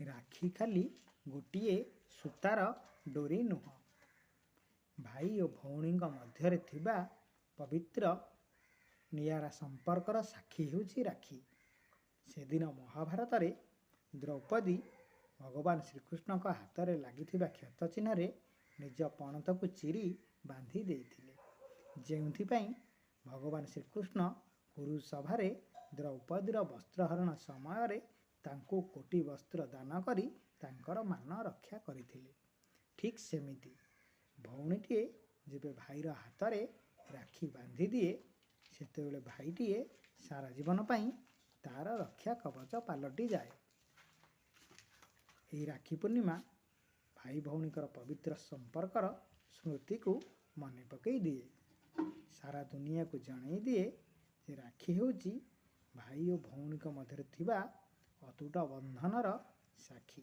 ରାକ୍ଷୀ ଖାଲି ଗୋଟିଏ ସୂତାର ଡୋରି ନୁହଁ, ଭାଇ ଓ ଭଉଣୀଙ୍କ ମଧ୍ୟରେ ଥିବା ପବିତ୍ର ନିଆରା ସମ୍ପର୍କର ସାକ୍ଷୀ ହେଉଛି ରାକ୍ଷୀ। ସେଦିନ ମହାଭାରତରେ ଦ୍ରୌପଦୀ ଭଗବାନ ଶ୍ରୀକୃଷ୍ଣଙ୍କ ହାତରେ ଲାଗିଥିବା କ୍ଷତ ଚିହ୍ନରେ ନିଜ ପଣତକୁ ଚିରି ବାନ୍ଧି ଦେଇଥିଲେ, ଯେଉଁଥିପାଇଁ ଭଗବାନ ଶ୍ରୀକୃଷ୍ଣ କୁରୁସଭାରେ ଦ୍ରୌପଦୀର ବସ୍ତ୍ରହରଣ ସମୟରେ ତାଙ୍କୁ କୋଟି ବସ୍ତ୍ର ଦାନ କରି ତାଙ୍କର ମାନ ରକ୍ଷା କରିଥିଲେ। ଠିକ୍ ସେମିତି ଭଉଣୀଟିଏ ଯେବେ ଭାଇର ହାତରେ ରାକ୍ଷୀ ବାନ୍ଧିଦିଏ, ସେତେବେଳେ ଭାଇଟିଏ ସାରା ଜୀବନ ପାଇଁ ତାର ରକ୍ଷା କବଚ ପାଲଟି ଯାଏ। ଏହି ରାକ୍ଷୀ ପୂର୍ଣ୍ଣିମା ଭାଇ ଭଉଣୀଙ୍କର ପବିତ୍ର ସମ୍ପର୍କର ସ୍ମୃତିକୁ ମନେ ପକାଇ ଦିଏ, ସାରା ଦୁନିଆକୁ ଜଣାଇ ଦିଏ ଯେ ରାକ୍ଷୀ ହେଉଛି ଭାଇ ଓ ଭଉଣୀଙ୍କ ମଧ୍ୟରେ ଥିବା ଅତୁଟ ବନ୍ଧନର ସାକ୍ଷୀ।